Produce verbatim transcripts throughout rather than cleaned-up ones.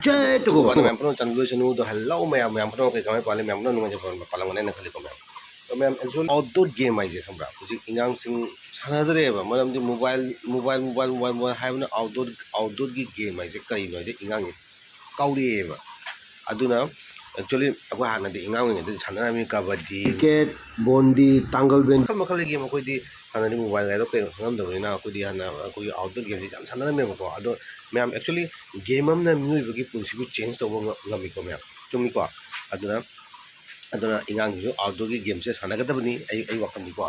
ꯃꯌꯥꯝ ꯄꯨꯝꯅꯃꯛ ꯆꯪꯕꯤꯔꯁꯅꯨ꯫ ꯑꯗꯣ hello ꯃꯌꯥꯝ, ꯃꯌꯥꯝ ꯄꯨꯝꯅꯃꯛ ꯀꯩ ꯀꯃꯥꯏ ꯄꯥꯜꯂꯤ? ꯃꯌꯥꯝ ꯄꯨꯝꯅꯃꯛ ꯅꯨꯡꯉꯥꯏꯖꯕ ꯄꯥꯜꯂꯝꯒꯅꯤ ꯍꯥꯏꯅ ꯈꯜꯂꯤꯀꯣ ꯃꯌꯥꯝ꯫ ꯑꯗꯣ ꯃꯌꯥꯝ, actually outdoor game ꯍꯥꯏꯁꯦ ꯈꯪꯕ꯭ꯔꯥ? ꯍꯧꯖꯤꯛ ꯑꯉꯥꯡꯁꯤꯡ ꯁꯥꯟꯅꯗ꯭ꯔꯦꯕ, ꯃꯔꯝꯗꯤ mobile, mobile, mobile, mobile, mobile ꯍꯥꯏꯕꯅ outdoor, outdoor ꯒꯤ game ꯍꯥꯏꯁꯦ ꯀꯔꯤꯅꯣ ꯍꯥꯏꯗꯤ ꯑꯉꯥꯡꯁꯦ ꯀꯥꯎꯔꯛꯑꯦꯕ꯫ ꯑꯗꯨꯅ actually ꯑꯩꯈꯣꯏ ꯍꯥꯟꯅꯗꯤ ꯑꯉꯥꯡ ꯑꯣꯏꯔꯤꯉꯩꯗꯗꯤ ꯁꯥꯟꯅꯔꯝꯃꯤ ꯀꯕꯗꯤ, cricket, ꯕꯣꯟꯗꯤ, ꯇꯥꯡꯒꯜꯕꯦꯟ, ꯃꯈꯜ ꯃꯈꯜꯒꯤ game ꯑꯩꯈꯣꯏꯗꯤ ꯍꯥꯟꯅꯗꯤ mobile ꯍꯥꯏꯗꯣ ꯀꯩꯅꯣ ꯈꯪꯉꯝꯗꯕꯅꯤꯅ ꯑꯩꯈꯣꯏꯗꯤ ꯍꯥꯟꯅ ꯑꯩꯈꯣꯏꯒꯤ outdoor game ꯁꯦ ꯌꯥꯝ ꯁꯥꯟꯅꯔꯝꯃꯦꯕꯀꯣ꯫ ꯑꯗꯣ ꯃꯌꯥꯝ, actually game ꯑꯃꯅ ꯃꯤꯑꯣꯏꯕꯒꯤ ꯄꯨꯟꯁꯤꯕꯨ change ꯇꯧꯕ ꯉ-, ꯉꯝꯃꯤꯀꯣ ꯃꯌꯥꯝ, ꯆꯨꯝꯃꯤꯀꯣ? ꯑꯗꯨꯅ, ꯑꯗꯨꯅ ꯑꯉꯥꯡꯁꯤꯡꯁꯨ outdoor ꯒꯤ game ꯁꯦ ꯁꯥꯟꯅꯒꯗꯕꯅꯤ, ꯑꯩ, ꯑꯩ ꯋꯥꯈꯜꯗꯤꯀꯣ꯫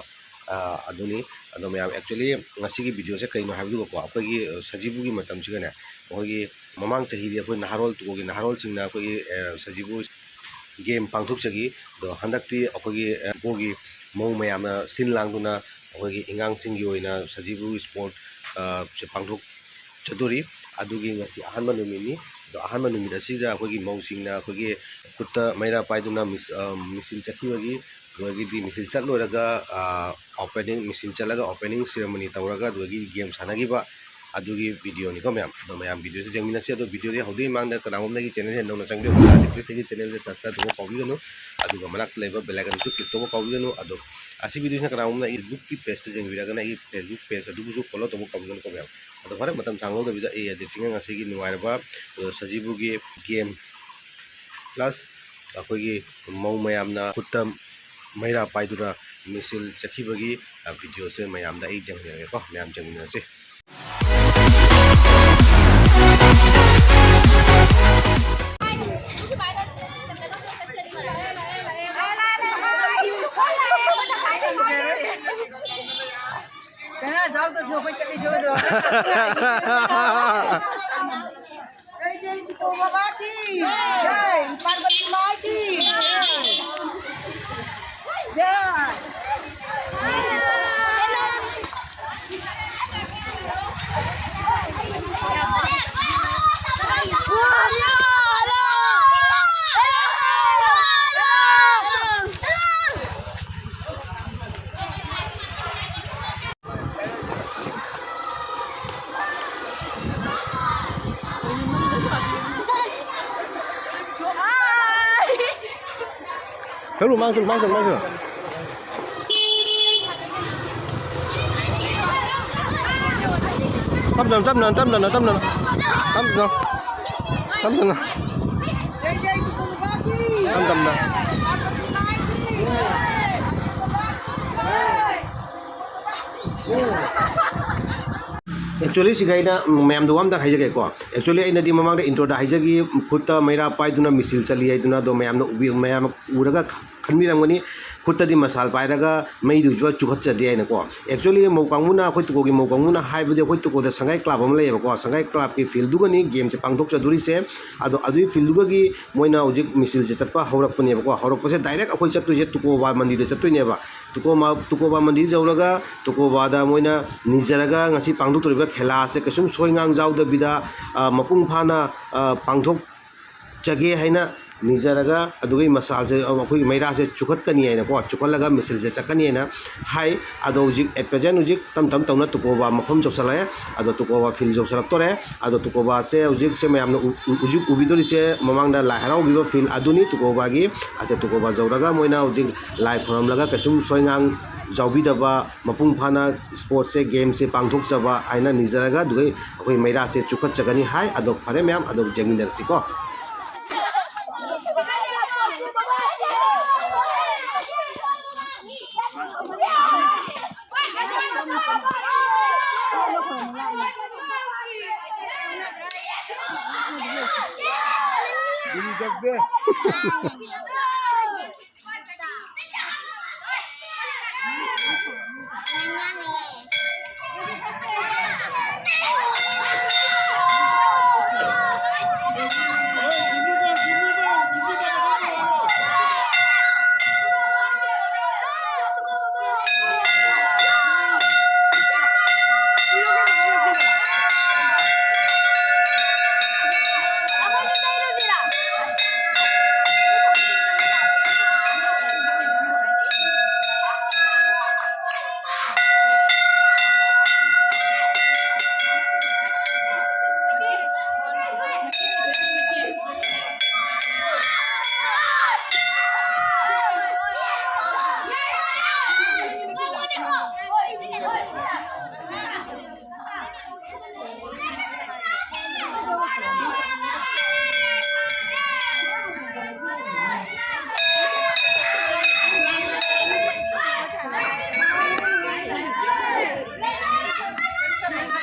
ꯑꯥ, ꯑꯗꯨꯅꯤ꯫ ꯑꯗꯣ ꯃꯌꯥꯝ, actually ꯉꯁꯤꯒꯤ video ꯁꯦ ꯀꯩꯅꯣ ꯍꯥꯏꯕꯗꯨꯀꯣ, ꯑꯩꯈꯣꯏꯒꯤ, ꯑ, ꯁꯖꯤꯕꯨꯒꯤ ꯃꯇꯝꯁꯤꯒꯅꯦ, ꯑꯩꯈꯣꯏꯒꯤ ꯃꯃꯥꯡ ꯆꯍꯤꯗꯤ ꯑꯩꯈꯣꯏ ꯅꯍꯥꯔꯣꯜ, ꯇꯨꯒꯤ ꯅꯍꯥꯔꯣꯜꯁꯤꯡꯅ ꯑꯩꯈꯣꯏꯒꯤ, ꯑ, ꯁꯖꯤꯕꯨ game ꯄꯥꯡꯊꯣꯛꯆꯈꯤ꯫ ꯑꯗꯣ ꯍꯟꯗꯛꯇꯤ ꯑꯩꯈꯣꯏꯒꯤ, ꯑ, ꯄꯣꯒꯤ ꯃꯧ ꯃꯌꯥꯝꯅ ꯁꯤꯜ ꯂꯥꯡꯗꯨꯅ ꯑꯩꯈꯣꯏꯒꯤ ꯑꯉꯥꯡꯁꯤꯡꯒꯤ ꯑꯣꯏꯅ ꯁꯖꯤꯕꯨ sport, ꯑ, ꯁꯦ ꯄꯥꯡꯊꯣꯛꯆꯗꯣꯔꯤ꯫ ꯑꯗꯨꯒꯤ ꯉꯁꯤ ꯑꯍꯥꯟꯕ ꯅꯨꯃꯤꯠꯅꯤ꯫ ꯑꯗꯣ ꯑꯍꯥꯟꯕ ꯅꯨꯃꯤꯠ ꯑꯁꯤꯗ ꯑꯩꯈꯣꯏꯒꯤ ꯃꯧꯁꯤꯡꯅ ꯑꯩꯈꯣꯏꯒꯤ ꯈꯨꯠꯇ ꯃꯩꯔꯥ ꯄꯥꯏꯗꯨꯅ ꯃꯤꯁ-, ꯑ, ꯃꯤꯁꯤꯜ ꯆꯠꯈꯤꯕꯒꯤ, ꯑꯗꯨꯗꯒꯤꯗꯤ ꯃꯤꯁꯤꯜ ꯆꯠꯂꯣꯏꯔꯒ, ꯑ, opening, ꯃꯤꯁꯤꯜ ꯆꯠꯂꯒ opening ceremony ꯇꯧꯔꯒ ꯑꯗꯨꯗꯒꯤ game ꯁꯥꯟꯅꯈꯤꯕ ꯑꯗꯨꯒꯤ video ꯅꯤꯀꯣ ꯃꯌꯥꯝ꯫ ꯑꯗꯣ ꯃꯌꯥꯝ video ꯁꯦ ꯌꯦꯡꯃꯤꯟꯅꯁꯤ꯫ ꯑꯗꯣ video ꯗꯤ ꯍꯧꯗ꯭ꯔꯤꯉꯩ ꯃꯃꯥꯡꯗ ꯀꯅꯥꯒꯨꯝꯕꯅ ꯑꯩꯒꯤ channel ꯁꯦ ꯅꯧꯅ ꯆꯪꯕꯤꯔꯛꯄ ꯇꯥꯔꯗꯤ please ꯑꯩꯒꯤ channel ꯁꯦ subscribe ꯇꯧꯕ ꯀꯥꯎꯕꯤꯒꯅꯨ꯫ ꯑꯗꯨꯒ ꯃꯅꯥꯛꯇ ꯂꯩꯕ bell icon ꯗꯨꯁꯨ click ꯇꯧꯕ ꯀꯥꯎꯕꯤꯒꯅꯨ꯫ ꯑꯗꯣ ꯑꯁꯤ video ꯁꯤꯅ ꯀꯅꯥꯒꯨꯝꯕꯅ ꯑꯩꯒꯤ Facebook ꯒꯤ page ꯇ ꯌꯦꯡꯕꯤꯔꯒꯅ ꯑꯩꯒꯤ Facebook page ꯑꯗꯨꯕꯨꯁꯨ follow ꯇꯧꯕ ꯀꯥꯎꯕꯤꯒꯅꯨꯀꯣ ꯃꯌꯥꯝ꯫ ꯑꯗꯣ ꯐꯔꯦ, ꯃꯇꯝ ꯁꯥꯡ ꯂꯧꯗꯕꯤꯗ ꯑꯩ ꯑꯖꯤꯠ ꯁꯤꯡꯍ ꯉꯁꯤꯒꯤ ꯅꯨꯡꯉꯥꯏꯔꯕ, ꯑ, ꯁꯖꯤꯕꯨꯒꯤ game plus ꯑꯩꯈꯣꯏꯒꯤ ꯃꯧ ꯃꯌꯥꯝꯅ ꯈꯨꯠꯇ ꯃꯩꯔꯥ ꯄꯥꯏꯗꯨꯅ ꯃꯤꯁꯤꯜ ꯆꯠꯈꯤꯕꯒꯤ, ꯑ, video ꯁꯦ ꯃꯌꯥꯝꯗ ꯑꯩ ꯌꯦꯡꯍꯟꯖꯔꯒꯦꯀꯣ꯫ ꯃꯌꯥꯝ ꯌꯦꯡꯃꯤꯟꯅꯔꯁꯤ꯫ ꯀꯅꯥ ꯖꯥꯎ ꯇꯧ ꯊꯣꯛꯄ ꯆꯠꯂꯤ ꯖꯣꯗꯣ? ꯖꯩ ꯖꯩ ꯖꯤꯇꯣ ꯕꯕꯥ ꯀꯤ ꯖꯩ, ꯄꯥꯔꯕꯇꯤ ꯃꯥ ꯀꯤ ꯖꯩ꯫ ꯆꯠꯂꯨ, ꯃꯥꯡ ꯆꯠꯂꯨ, ꯃꯥꯡ ꯆꯠꯂꯨ, ꯃꯥꯡ ꯆꯠꯂꯨ꯫ ꯇꯞꯅ, ꯇꯞꯅ, ꯇꯞꯅ, ꯇꯞꯅ, ꯇꯞꯅ꯫ ꯇꯞꯅ꯫ ꯇꯞꯅ꯫ ꯇꯞ ꯇꯞꯅ꯫ Actually, ꯁꯤꯒ ꯑꯩꯅ ꯃꯌꯥꯝꯗ ꯋꯥ ꯑꯝꯇ ꯍꯥꯏꯖꯒꯦꯀꯣ꯫ Actually, ꯑꯩꯅꯗꯤ ꯃꯃꯥꯡꯗ introꯗ ꯍꯥꯏꯖꯈꯤ, ꯈꯨꯠꯇ ꯃꯩꯔꯥ ꯄꯥꯏꯗꯨꯅ ꯃꯤꯁꯤꯜ ꯆꯠꯂꯤ ꯍꯥꯏꯗꯨꯅ, ꯑꯗꯣ ꯃꯌꯥꯝꯅ ꯎꯕꯤ-, ꯃꯌꯥꯝꯅ ꯎꯔꯒ ꯈꯟꯕꯤꯔꯝꯒꯅꯤ, ꯈꯨꯠꯇꯗꯤ ꯃꯁꯥꯜ ꯄꯥꯏꯔꯒ ꯃꯩꯗꯨ ꯍꯧꯖꯤꯛꯐꯥꯎ ꯆꯨꯈꯠꯆꯗꯦ ꯍꯥꯏꯅꯀꯣ꯫ Actually, ꯃꯧ ꯀꯥꯡꯕꯨꯅ, ꯑꯩꯈꯣꯏ ꯇꯨꯀꯣꯒꯤ ꯃꯧ ꯀꯥꯡꯕꯨꯅ ꯍꯥꯏꯕꯗꯤ, ꯑꯩꯈꯣꯏ ꯇꯨꯀꯣꯗ ꯁꯉꯥꯏ club ꯑꯃ ꯂꯩꯌꯦꯕꯀꯣ, ꯁꯉꯥꯏ clubꯀꯤ fieldꯗꯨꯒꯅꯤ gameꯁꯦ ꯄꯥꯡꯊꯣꯛꯆꯗꯣꯔꯤꯁꯦ꯫ ꯑꯗꯣ ꯑꯗꯨꯒꯤ fieldꯗꯨꯒꯤ ꯃꯣꯏꯅ ꯍꯧꯖꯤꯛ ꯃꯤꯁꯤꯜꯁꯦ ꯆꯠꯄ ꯍꯧꯔꯛꯄꯅꯦꯕꯀꯣ꯫ ꯍꯧꯔꯛꯄꯁꯦ direct ꯑꯩꯈꯣꯏ ꯆꯠꯇꯣꯏꯁꯦ ꯇꯨꯀꯣꯕꯥ ꯃꯟꯗꯤꯔꯗ ꯆꯠꯇꯣꯏꯅꯦꯕ꯫ ꯇꯨꯀꯣꯃꯥ-, ꯇꯨꯀꯣꯕꯥ ꯃꯟꯗꯤꯔ ꯌꯧꯔꯒ ꯇꯨꯀꯣꯕꯥꯗ ꯃꯣꯏꯅ ꯅꯤꯖꯔꯒ ꯉꯁꯤ ꯄꯥꯡꯊꯣꯛꯇꯧꯔꯤꯕ ꯈꯦꯂꯥꯁꯦ ꯀꯩꯁꯨꯝ ꯁꯣꯏ ꯉꯥꯡ ꯌꯥꯎꯗꯕꯤꯗ, ꯑ, ꯃꯄꯨꯡ ꯐꯥꯅ, ꯑ, ꯄꯥꯡꯊꯣꯛꯆꯒꯦ ꯍꯥꯏꯅ ꯅꯤꯖꯔꯒ ꯑꯗꯨꯒꯤ ꯃꯁꯥꯜꯁꯦ, ꯑ, ꯑꯩꯈꯣꯏꯒꯤ ꯃꯩꯔꯥꯁꯦ ꯆꯨꯈꯠꯀꯅꯤ ꯍꯥꯏꯅꯀꯣ, ꯆꯨꯈꯠꯂꯒ ꯃꯤꯁꯤꯜꯁꯦ ꯆꯠꯀꯅꯤ ꯍꯥꯏꯅ ꯍꯥꯏ꯫ ꯑꯗꯣ ꯍꯧꯖꯤꯛ at present ꯍꯧꯖꯤꯛ ꯇꯞ ꯇꯞ ꯇꯧꯅ ꯇꯨꯀꯣꯕꯥ ꯃꯐꯝ ꯌꯧꯁꯜꯂꯛꯑꯦ꯫ ꯑꯗꯣ ꯇꯨꯀꯣꯕꯥ field ꯌꯧꯁꯜꯂꯛꯇꯣꯔꯦ꯫ ꯑꯗꯣ ꯇꯨꯀꯣꯕꯥꯁꯦ ꯍꯧꯖꯤꯛꯁꯦ ꯃꯌꯥꯝꯅ ꯎ-, ꯎ-, ꯍꯧꯖꯤꯛ ꯎꯕꯤꯗꯣꯔꯤꯁꯦ ꯃꯃꯥꯡꯗ ꯂꯥꯏ ꯍꯔꯥꯎꯈꯤꯕ field ꯑꯗꯨꯅꯤ ꯇꯨꯀꯣꯕꯥꯒꯤ꯫ ꯑꯁꯦ ꯇꯨꯀꯣꯕꯥ ꯌꯧꯔꯒ ꯃꯣꯏꯅ ꯍꯧꯖꯤꯛ ꯂꯥꯏ ꯈꯨꯔꯝꯂꯒ ꯀꯩꯁꯨꯝ ꯁꯣꯏ ꯉꯥꯡ ꯌꯥꯎꯕꯤꯗꯕ, ꯃꯄꯨꯡ ꯐꯥꯅ sportsꯁꯦ, gameꯁꯦ ꯄꯥꯡꯊꯣꯛꯆꯕ ꯍꯥꯏꯅ ꯅꯤꯖꯔꯒ ꯑꯗꯨꯒ ꯑꯩꯈꯣꯏ ꯃꯩꯔꯥꯁꯦ ꯆꯨꯈꯠꯆꯒꯅꯤ ꯍꯥꯏ꯫ ꯑꯗꯣ ꯐꯔꯦ ꯃꯌꯥꯝ, ꯑꯗꯣ ꯌꯦꯡꯃꯤꯟꯅꯔꯁꯤꯀꯣ꯫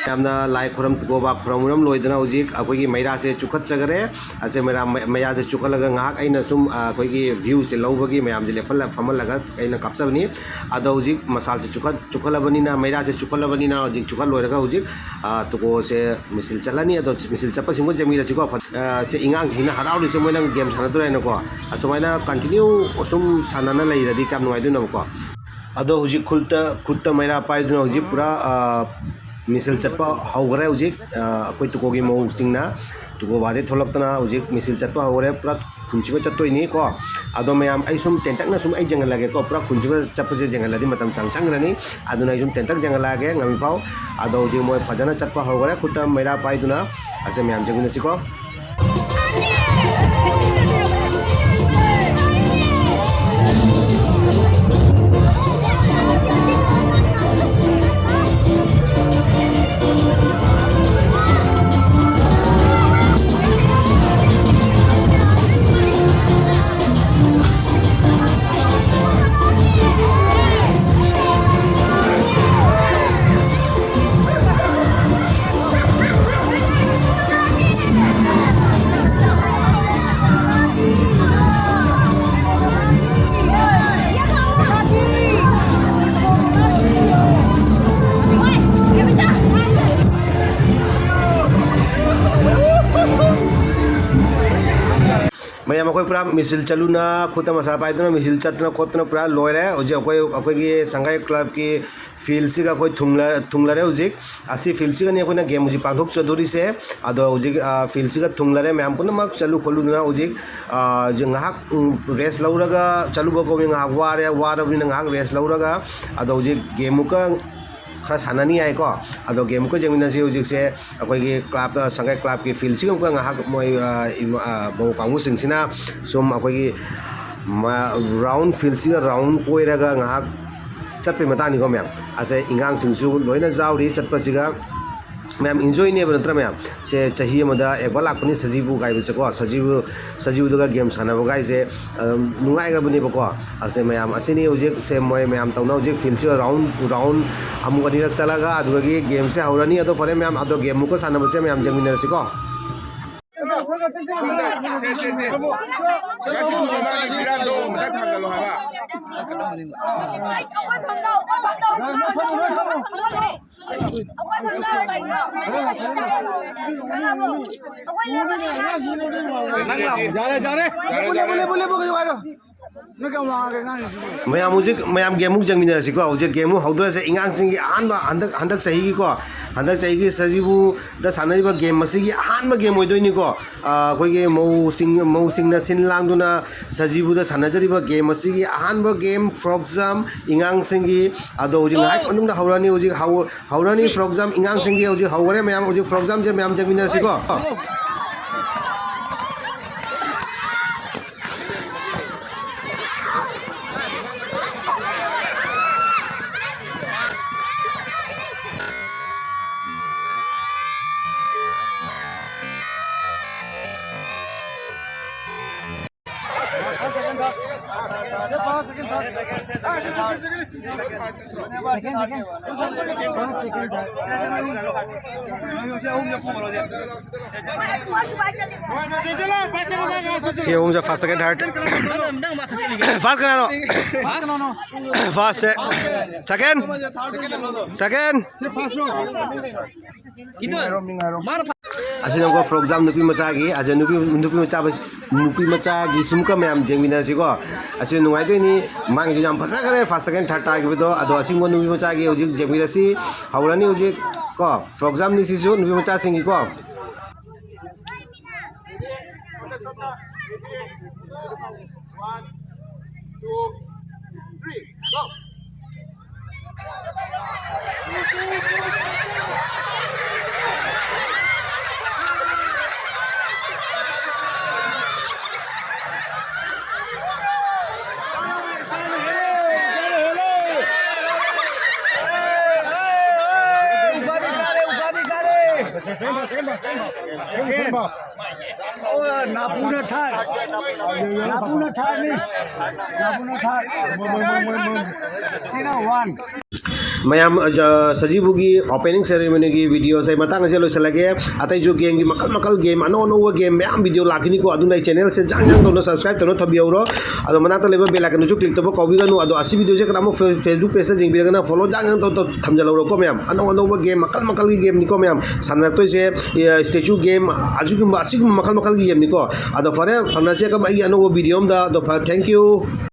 ꯌꯥꯝꯅ ꯂꯥꯏ ꯈꯨꯔꯝ, ꯒꯣꯕꯥ ꯈꯨꯔꯝ ꯎꯔꯝ ꯂꯣꯏꯗꯅ ꯍꯧꯖꯤꯛ ꯑꯩꯈꯣꯏꯒꯤ ꯃꯩꯔꯥꯁꯦ ꯆꯨꯈꯠꯆꯈꯔꯦ꯫ ꯑꯁꯦ ꯃꯩꯔꯥ, ꯃꯩꯔꯥꯁꯦ ꯆꯨꯈꯠꯂꯒ ꯉꯥꯏꯍꯥꯛ ꯑꯩꯅ ꯁꯨꯝ, ꯑ, ꯑꯩꯈꯣꯏꯒꯤ viewꯁꯦ ꯂꯧꯕꯒꯤ ꯃꯌꯥꯝꯁꯦ ꯂꯦꯞꯍꯜꯂ-, ꯐꯝꯍꯜꯂꯒ ꯑꯩꯅ ꯀꯥꯞꯆꯕꯅꯤ꯫ ꯑꯗꯣ ꯍꯧꯖꯤꯛ ꯃꯁꯥꯜꯁꯦ ꯆꯨꯈꯠ-, ꯆꯨꯈꯠꯂꯕꯅꯤꯅ, ꯃꯩꯔꯥꯁꯦ ꯆꯨꯈꯠꯂꯕꯅꯤꯅ ꯍꯧꯖꯤꯛ ꯆꯨꯈꯠ ꯂꯣꯏꯔꯒ ꯍꯧꯖꯤꯛ, ꯑ, ꯇꯨꯀꯣꯁꯦ ꯃꯤꯁꯤꯜ ꯆꯠꯂꯅꯤ꯫ ꯑꯗꯣ ꯃꯤꯁꯤꯜ ꯆꯠꯄꯁꯤꯡꯕꯨ ꯌꯦꯡꯕꯤꯔꯁꯤꯀꯣ꯫ ꯐ-, ꯑ, ꯁꯦ ꯑꯉꯥꯡꯁꯤꯡꯅ ꯍꯔꯥꯎꯔꯤꯁꯦ ꯃꯣꯏꯅ game ꯁꯥꯟꯅꯗꯣꯏꯔꯥ ꯍꯥꯏꯅꯀꯣ꯫ ꯑꯁꯨꯃꯥꯏꯅ continue ꯁꯨꯝ ꯁꯥꯟꯅꯅ ꯂꯩꯔꯗꯤ ꯀꯌꯥꯝ ꯅꯨꯡꯉꯥꯏꯗꯣꯏꯅꯣꯕꯀꯣ꯫ ꯑꯗꯣ ꯍꯧꯖꯤꯛ ꯈꯨꯠꯇ, ꯈꯨꯠꯇ ꯃꯩꯔꯥ ꯄꯥꯏꯗꯨꯅ ꯍꯧꯖꯤꯛ ꯄꯨꯔꯥ, ꯑ, ꯃꯤꯁꯤꯜ ꯆꯠꯄ ꯍꯧꯈ꯭ꯔꯦ ꯍꯧꯖꯤꯛ꯫ ꯑ, ꯑꯩꯈꯣꯏ ꯇꯨꯀꯣꯒꯤ ꯃꯧꯁꯤꯡꯅ ꯇꯨꯀꯣ ꯕꯥꯗꯩ ꯊꯣꯛꯂꯛꯇꯅ ꯍꯧꯖꯤꯛ ꯃꯤꯁꯤꯜ ꯆꯠꯄ ꯍꯧꯈ꯭ꯔꯦ꯫ ꯄꯨꯔꯥ ꯈꯨꯟꯁꯤꯕ ꯆꯠꯇꯣꯏꯅꯤ ꯀꯣ꯫ ꯑꯗꯣ ꯃꯌꯥꯝ ꯑꯩ ꯁꯨꯝ ꯇꯦꯟꯇꯛꯅ ꯁꯨꯝ ꯑꯩ ꯌꯦꯡꯍꯜꯂꯒꯦꯀꯣ, ꯄꯨꯔꯥ ꯈꯨꯟꯁꯤꯕ ꯆꯠꯄꯁꯦ ꯌꯦꯡꯍꯜꯂꯗꯤ ꯃꯇꯝ ꯁꯥꯡ ꯆꯪꯈ꯭ꯔꯅꯤ꯫ ꯑꯗꯨꯅ ꯑꯩ ꯁꯨꯝ ꯇꯦꯟꯇꯛ ꯌꯦꯡꯍꯜꯂꯛꯑꯒꯦ ꯉꯝꯃꯤꯐꯥꯎ꯫ ꯑꯗꯣ ꯍꯧꯖꯤꯛ ꯃꯣꯏ ꯐꯖꯅ ꯆꯠꯄ ꯍꯧꯈ꯭ꯔꯦ, ꯈꯨꯠꯇ ꯃꯩꯔꯥ ꯄꯥꯏꯗꯨꯅ꯫ ꯑꯁꯦ ꯃꯌꯥꯝ ꯌꯦꯡꯃꯤꯟꯅꯁꯤꯀꯣ꯫ ꯃꯌꯥꯝ, ꯑꯩꯈꯣꯏ ꯄꯨꯔꯥ ꯃꯤꯁꯤꯜ ꯆꯠꯂꯨꯅ ꯈꯨꯠꯇ ꯃꯁꯥ ꯄꯥꯏꯗꯨꯅ ꯃꯤꯁꯤꯜ ꯆꯠꯇꯅ ꯈꯣꯠꯇꯅ ꯄꯨꯔꯥ ꯂꯣꯏꯔꯦ꯫ ꯍꯧꯖꯤꯛ ꯑꯩꯈꯣꯏ, ꯑꯩꯈꯣꯏꯒꯤ ꯁꯪꯒꯥꯏ clubꯀꯤ fieldꯁꯤꯒ ꯑꯩꯈꯣꯏ ꯊꯨꯡꯂ-, ꯊꯨꯡꯂꯔꯦ ꯍꯧꯖꯤꯛ꯫ ꯑꯁꯤ fieldꯁꯤꯒꯅꯤ ꯑꯩꯈꯣꯏꯅ game ꯍꯧꯖꯤꯛ ꯄꯥꯡꯊꯣꯛꯆꯗꯣꯔꯤꯁꯦ꯫ ꯑꯗꯣ ꯍꯧꯖꯤꯛ, ꯑ, fieldꯁꯤꯒ ꯊꯨꯡꯂꯔꯦ꯫ ꯃꯌꯥꯝ ꯄꯨꯝꯅꯃꯛ ꯆꯠꯂꯨ ꯈꯣꯠꯂꯨꯗꯅ ꯍꯧꯖꯤꯛ, ꯑ, ꯍꯧꯖꯤꯛ ꯉꯥꯏꯍꯥꯛ, ꯎꯝ, rest ꯂꯧꯔꯒ ꯆꯠꯂꯨꯕ ꯀꯧꯏ꯫ ꯉꯥꯏꯍꯥꯛ ꯋꯥꯔꯦ, ꯋꯥꯔꯕꯅꯤꯅ ꯉꯥꯏꯍꯥꯛ rest ꯂꯧꯔꯒ ꯑꯗꯣ ꯍꯧꯖꯤꯛ game ꯑꯃꯨꯛꯀ ꯈꯔ ꯁꯥꯟꯅꯅꯤ ꯍꯥꯏꯀꯣ꯫ ꯑꯗꯣ game ꯑꯃꯨꯛꯀ ꯌꯦꯡꯃꯤꯟꯅꯁꯤ꯫ ꯍꯧꯖꯤꯛꯁꯦ ꯑꯩꯈꯣꯏꯒꯤ club, ꯁꯪꯒꯥꯏ clubꯀꯤ fieldꯁꯤꯒ ꯑꯃꯨꯛꯀ ꯉꯥꯏꯍꯥꯛ ꯃꯣꯏ, ꯑ, ꯏꯃ-, ꯑ, ꯃꯧ ꯀꯥꯡꯕꯨꯁꯤꯡꯁꯤꯅ ꯁꯨꯝ ꯑꯩꯈꯣꯏꯒꯤ ꯃ-, round fieldꯁꯤꯒ round ꯀꯣꯏꯔꯒ ꯉꯥꯏꯍꯥꯛ ꯆꯠꯄꯩ ꯃꯇꯥꯡꯅꯤꯀꯣ ꯃꯌꯥꯝ꯫ ꯑꯁꯦ ꯑꯉꯥꯡꯁꯤꯡꯁꯨ ꯂꯣꯏꯅ ꯌꯥꯎꯔꯤ ꯆꯠꯄꯁꯤꯒ꯫ ꯃꯌꯥꯝ ꯏꯟꯖꯣꯏꯅꯦꯕ, ꯅꯠꯇ꯭ꯔꯥ ꯃꯌꯥꯝ? ꯁꯦ, ꯆꯍꯤ ꯑꯃꯗ ꯑꯦꯛ ꯕꯥꯔ ꯂꯥꯛꯄꯅꯤ ꯁꯖꯤꯕꯨ ꯀꯥꯏꯕꯁꯦꯀꯣ, ꯁꯖꯤꯕꯨ, ꯁꯖꯤꯕꯨꯗꯨꯒ ꯒꯦꯝ ꯁꯥꯟꯅꯕ ꯀꯥꯏꯁꯦ, ꯑꯗꯨꯝ ꯅꯨꯡꯉꯥꯏꯈ꯭ꯔꯕꯅꯦꯕꯀꯣ꯫ ꯑꯁꯦ ꯃꯌꯥꯝ ꯑꯁꯤꯅꯤ ꯍꯧꯖꯤꯛ ꯁꯦ ꯃꯣꯏ ꯃꯌꯥꯝ ꯇꯧꯅ ꯍꯧꯖꯤꯛ ꯐꯤꯜꯁꯦ ꯔꯥꯎꯟ, ꯔꯥꯎꯟ ꯑꯃꯨꯛ ꯑꯅꯤꯔꯛ ꯆꯠꯂꯒ ꯑꯗꯨꯗꯒꯤ ꯒꯦꯝꯁꯦ ꯍꯧꯔꯅꯤ꯫ ꯑꯗꯣ ꯐꯔꯦ ꯃꯌꯥꯝ, ꯑꯗꯣ ꯒꯦꯝ ꯑꯃꯨꯛꯀ ꯁꯥꯟꯅꯕꯁꯦ ꯃꯌꯥꯝ ꯌꯦꯡꯃꯤꯟꯅꯔꯁꯤꯀꯣ꯫ ꯌꯥꯔꯦ, ꯌꯥꯔꯦ꯫ ꯂꯦꯞꯄꯨ, ꯂꯦꯞꯄꯨ, ꯂꯦꯞꯄꯨ, ꯂꯦꯞꯄꯨ, ꯀꯩꯁꯨ ꯍꯥꯏꯔꯣ꯫ ꯅꯣꯏ ꯀꯌꯥꯝ ꯋꯥꯡꯉꯒꯦ ꯑꯉꯥꯡꯁꯤꯡꯁꯤꯕꯨ? ꯃꯌꯥꯝ ꯍꯧꯖꯤꯛ, ꯃꯌꯥꯝ ꯒꯦꯝꯃꯨꯛ ꯌꯦꯡꯃꯤꯟꯅꯔꯁꯤꯀꯣ꯫ ꯍꯧꯖꯤꯛ ꯒꯦꯝꯃꯨꯛ ꯍꯧꯗꯣꯔꯁꯦ꯫ ꯑꯉꯥꯡꯁꯤꯡꯒꯤ ꯑꯍꯥꯟꯕ, ꯍꯟꯗꯛ, ꯍꯟꯗꯛ ꯆꯍꯤꯒꯤꯀꯣ, ꯍꯟꯗꯛ ꯆꯍꯤꯒꯤ ꯁꯖꯤꯕꯨꯗ ꯁꯥꯟꯅꯔꯤꯕ ꯒꯦꯝ ꯑꯁꯤꯒꯤ ꯑꯍꯥꯟꯕ ꯒꯦꯝ ꯑꯣꯏꯗꯣꯏꯅꯤꯀꯣ꯫ ꯑ, ꯑꯩꯈꯣꯏꯒꯤ ꯃꯧꯁꯤꯡ, ꯃꯧꯁꯤꯡꯅ ꯁꯤꯟ ꯂꯥꯡꯗꯨꯅ ꯁꯖꯤꯕꯨꯗ ꯁꯥꯟꯅꯖꯔꯤꯕ ꯒꯦꯝ ꯑꯁꯤꯒꯤ ꯑꯍꯥꯟꯕ ꯒꯦꯝ, ꯐ꯭ꯔꯣꯛ ꯖꯝ, ꯑꯉꯥꯡꯁꯤꯡꯒꯤ꯫ ꯑꯗꯣ ꯍꯧꯖꯤꯛ ꯉꯥꯏꯍꯥꯛ ꯃꯇꯨꯡꯗ ꯍꯧꯔꯅꯤ꯫ ꯍꯧꯖꯤꯛ ꯍꯧ-, ꯍꯧꯔꯅꯤ ꯐ꯭ꯔꯣꯛ ꯖꯝ꯫ ꯑꯉꯥꯡꯁꯤꯡꯒꯤ ꯍꯧꯖꯤꯛ ꯍꯧꯔꯦ ꯃꯌꯥꯝ꯫ ꯍꯧꯖꯤꯛ ꯐ꯭ꯔꯣꯛ ꯖꯝꯁꯦ ꯃꯌꯥꯝ ꯌꯦꯡꯃꯤꯟꯅꯔꯁꯤꯀꯣ꯫ ꯁꯤ ꯑꯍꯨꯝꯁꯦ ꯐꯥꯔꯁ, ꯁꯦꯀꯦꯟ, ꯊꯥꯔꯠ꯫ ꯐꯥꯔꯁ ꯀꯅꯥꯅꯣ? ꯐꯥꯔꯁꯁꯦ꯫ ꯁꯦꯀꯦꯟ꯫ ꯁꯦꯀꯦꯟ꯫ ꯑꯁꯤꯅꯀꯣ ꯐ꯭ꯔꯣꯛ ꯖꯝ ꯅꯨꯄꯤ ꯃꯆꯥꯒꯤ, ꯑꯁꯤ ꯅꯨꯄꯤ, ꯅꯨꯄꯤ ꯃꯆꯥ, ꯅꯨꯄꯤ ꯃꯆꯥꯒꯤ ꯁꯤꯃꯨꯛꯀ ꯃꯌꯥꯝ ꯌꯦꯡꯃꯤꯟꯅꯔꯁꯤꯀꯣ꯫ ꯑꯁꯤ ꯅꯨꯡꯉꯥꯏꯗꯣꯏꯅꯤ꯫ ꯃꯥꯒꯤꯁꯨ ꯌꯥꯝ ꯐꯖꯈ꯭ꯔꯦ ꯐꯥꯔꯁ, ꯁꯦꯀꯦꯟ, ꯊꯥꯔꯠ ꯇꯥꯈꯤꯕꯗꯣ꯫ ꯑꯗꯣ ꯑꯁꯤꯒꯨꯝꯕ ꯅꯨꯄꯤ ꯃꯆꯥꯒꯤ ꯍꯧꯖꯤꯛ ꯌꯦꯡꯕꯤꯔꯁꯤ꯫ ꯍꯧꯔꯅꯤ ꯍꯧꯖꯤꯛ ꯀꯣ, ꯐ꯭ꯔꯣꯛ ꯖꯝꯅꯤ ꯁꯤꯁꯨ ꯅꯨꯄꯤ ꯃꯆꯥꯁꯤꯡꯒꯤꯀꯣ꯫ ꯅꯥꯄꯨꯅ ꯊꯥꯏ꯫ ꯅꯥꯄꯨꯅ ꯊꯥꯏ ꯃꯤ꯫ ꯅꯥꯄꯨꯅ ꯊꯥꯏ꯫ ꯁꯤꯅ ꯋꯥꯟ꯫ ꯃꯌꯥꯝ, ꯑ, ꯁꯖꯤꯕꯨꯒꯤ opening ceremonyꯒꯤ videoꯁꯦ ꯃꯇꯥꯡ ꯑꯁꯤꯗ ꯂꯣꯏꯁꯤꯜꯂꯒꯦ꯫ ꯑꯇꯩꯁꯨ gameꯒꯤ ꯃꯈꯜ ꯃꯈꯜ game ꯑꯅꯧ ꯑꯅꯧꯕ game ꯃꯌꯥꯝ video ꯂꯥꯛꯈꯤꯅꯤꯀꯣ꯫ ꯑꯗꯨꯅ ꯑꯩ channelꯁꯦ ꯖꯥꯡ ꯖꯥꯡ ꯇꯧꯅ subscribe ꯇꯧꯅ ꯊꯝꯕꯤꯍꯧꯔꯣ꯫ ꯑꯗꯣ ꯃꯅꯥꯛꯇ ꯂꯩꯕ bell iconꯗꯨꯁꯨ click ꯇꯧꯕ ꯀꯥꯎꯕꯤꯒꯅꯨ꯫ ꯑꯗꯣ ꯑꯁꯤ videoꯁꯦ ꯀꯅꯥꯃꯨꯛ Fe-, Facebook pageꯇ ꯌꯦꯡꯕꯤꯔꯒꯅ follow ꯖꯥꯡ ꯖꯥꯡ ꯇꯧ, ꯇꯧ ꯊꯝꯖꯜꯍꯧꯔꯣꯀꯣ ꯃꯌꯥꯝ꯫ ꯑꯅꯧ ꯑꯅꯧꯕ game ꯃꯈꯜ ꯃꯈꯜꯒꯤ gameꯅꯤꯀꯣ ꯃꯌꯥꯝ꯫ ꯁꯥꯟꯅꯔꯛꯇꯣꯏꯁꯦ, ꯑꯦ, statue game, ꯑꯁꯤꯒꯨꯝꯕ, ꯑꯁꯤꯒꯨꯝꯕ ꯃꯈꯜ ꯃꯈꯜꯒꯤ gameꯅꯤꯀꯣ꯫ ꯑꯗꯣ ꯐꯔꯦ, ꯐꯪꯅꯁꯦ ꯑꯩꯒꯤ ꯑꯅꯧꯕ video ꯑꯝꯗ꯫ ꯑꯗꯣ ꯐꯔꯦ, thank you꯫